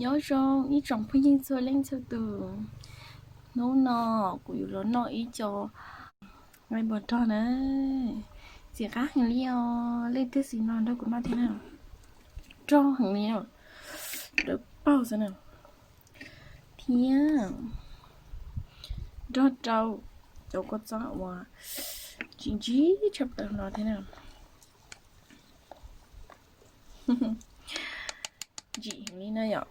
Nyob zoo ib tsoom phooj ywg txhua leej txhua tus, hnub no kuv yuav los noj ib co nqaij npua rog na. Ntxim qab heev li os, leej twg xis no nrog kuv noj thiab na. Rog heev li, dawb paug xwb na. Thiab nrog rau cov kua txob uas tsis ntsib tshaj plaws no thiab na. Ntsim heev li na yom,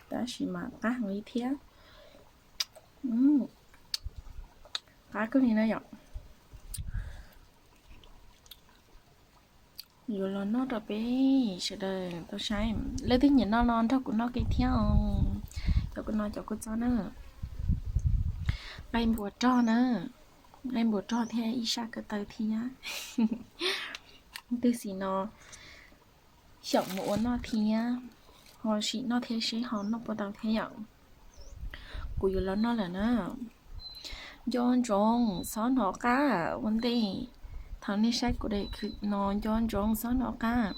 tab sis mas qab heev li thiab. Qab kawg li na yom. Yuav los noj rau peb sawv daws tau saib. Leej twg nyiam noj no nrog kuv noj kiag thiab os. Cov kuv no cov kua txob na, nqaij npua rog na, nqaij npua rog thiab ib sab ko taw thiab. Leej twg xis no xyaum mus ua noj thiab, ho sim noj thiab seb ho noj puas tau thiab yom. Kuv yuav los noj lawm na. Nco ntsoov txhob hnov qab ua ntej. Thaum nej saib kuv daim clip no nco ntsoov txhob hnov qab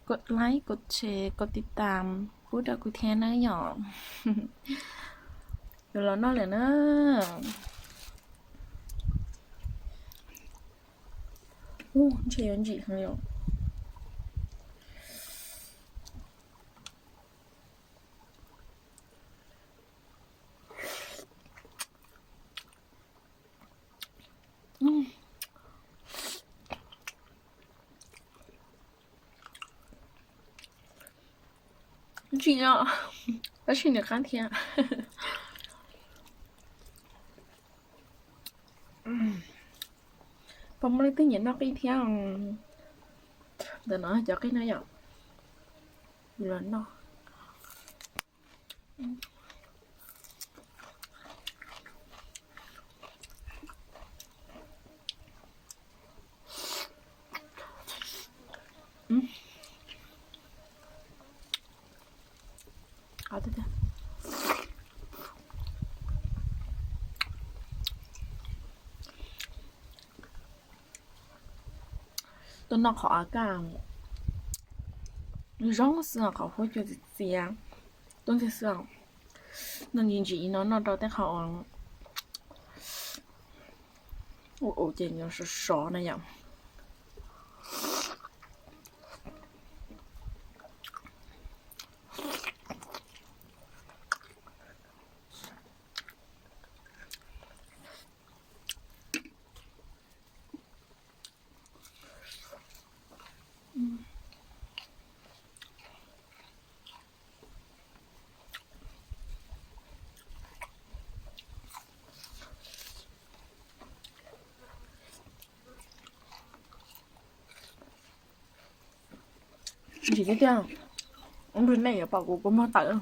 kos like, kos share, kos tiv tam pub rau kuv thiab na yom. Yuav los noj lawm na. Ub, ntshe yuav ntsim heev li os. Ntsim os, tab sis nws qab thiab. Puas muaj leej twg nyiam noj qij thiab? Ntawm no cov qij no yom, los noj. Tuaj noj qhov a kaj zoo xwb, qhov huab cua txias txias, tuaj ntxiag xwb. Noj ntsis ntsis no noj rau tej qhov ua ua ces nws sov sov na yom. Ntsim tiag tiag, nej yuav pom kuv kua muag tawm.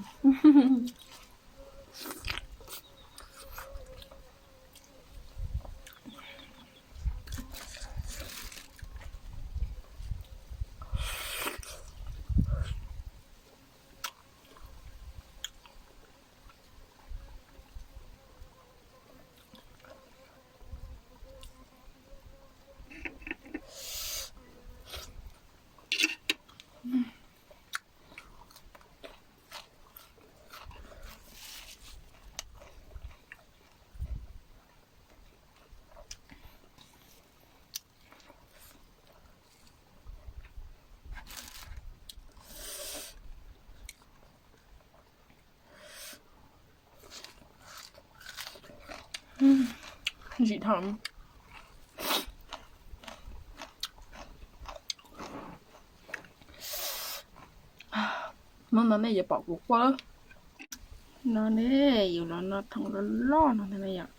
Ntsim dhau. Hnub no nej yuav pom kuv quaj. No ne, yus los no thoom loj loj no ntag na yom.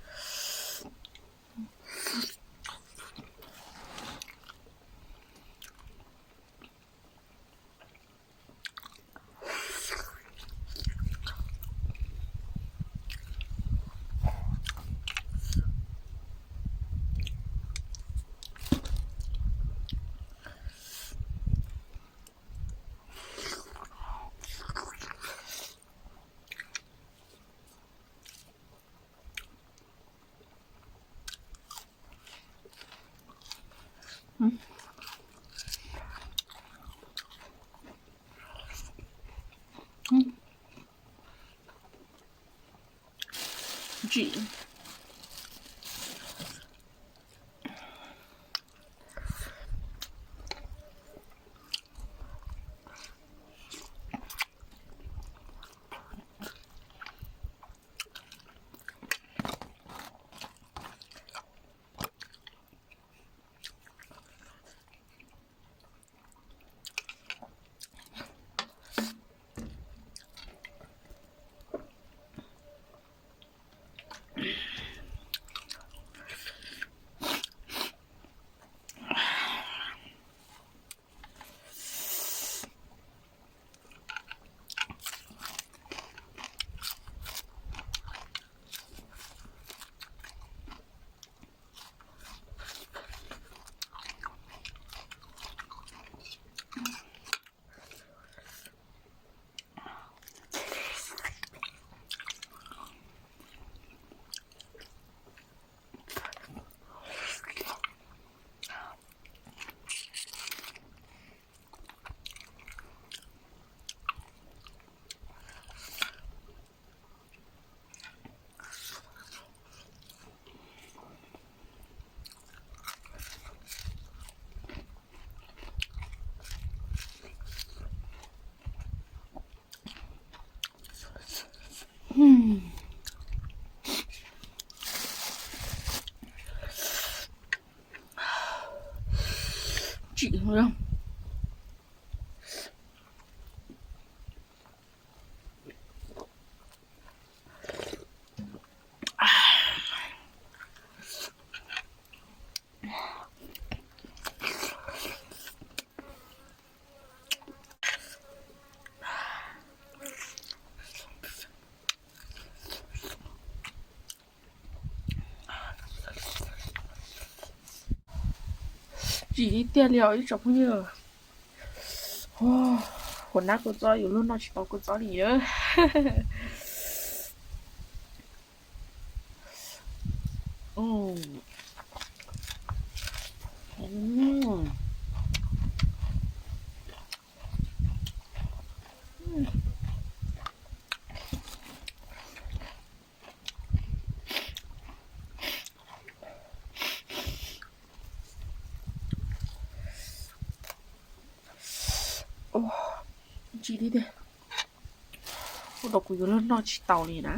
Tsim. Tsim. Tsim li tiag li os ib tsoom phooj ywg. Huas nab kua txob, yuav luag noj tsis tau kua txob li na. Ntsis li tiag, ua rau kuv yuav luag noj tsis tau li na.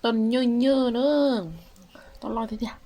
Tau nyuj nyuj na, tau loj tiag tiag.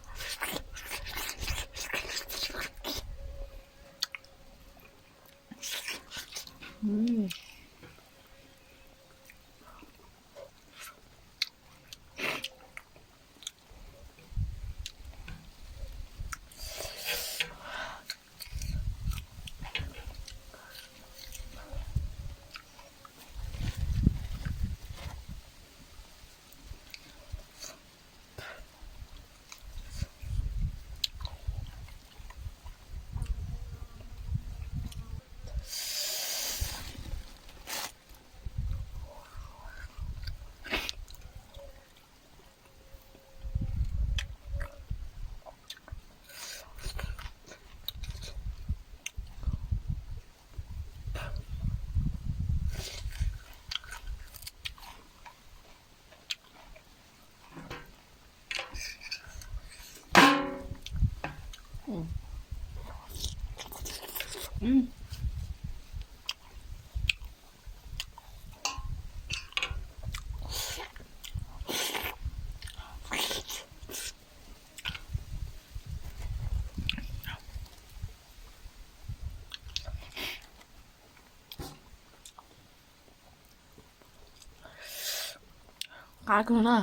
Qab kawg na.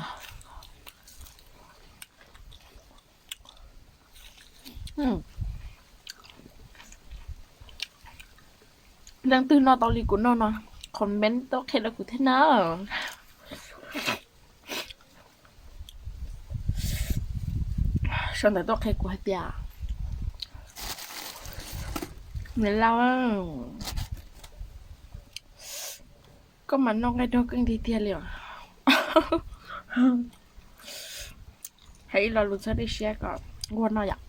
Leej twg noj tau li kuv noj no, comment tuaj qhia rau kuv thiab na. Sau ntawv tuaj qhia kuv hais tias, niam laus, koj mas noj nqaij raug keej tiag tiag li os. Hais ib lo lus txhawb dej siab kom nquag noj yom.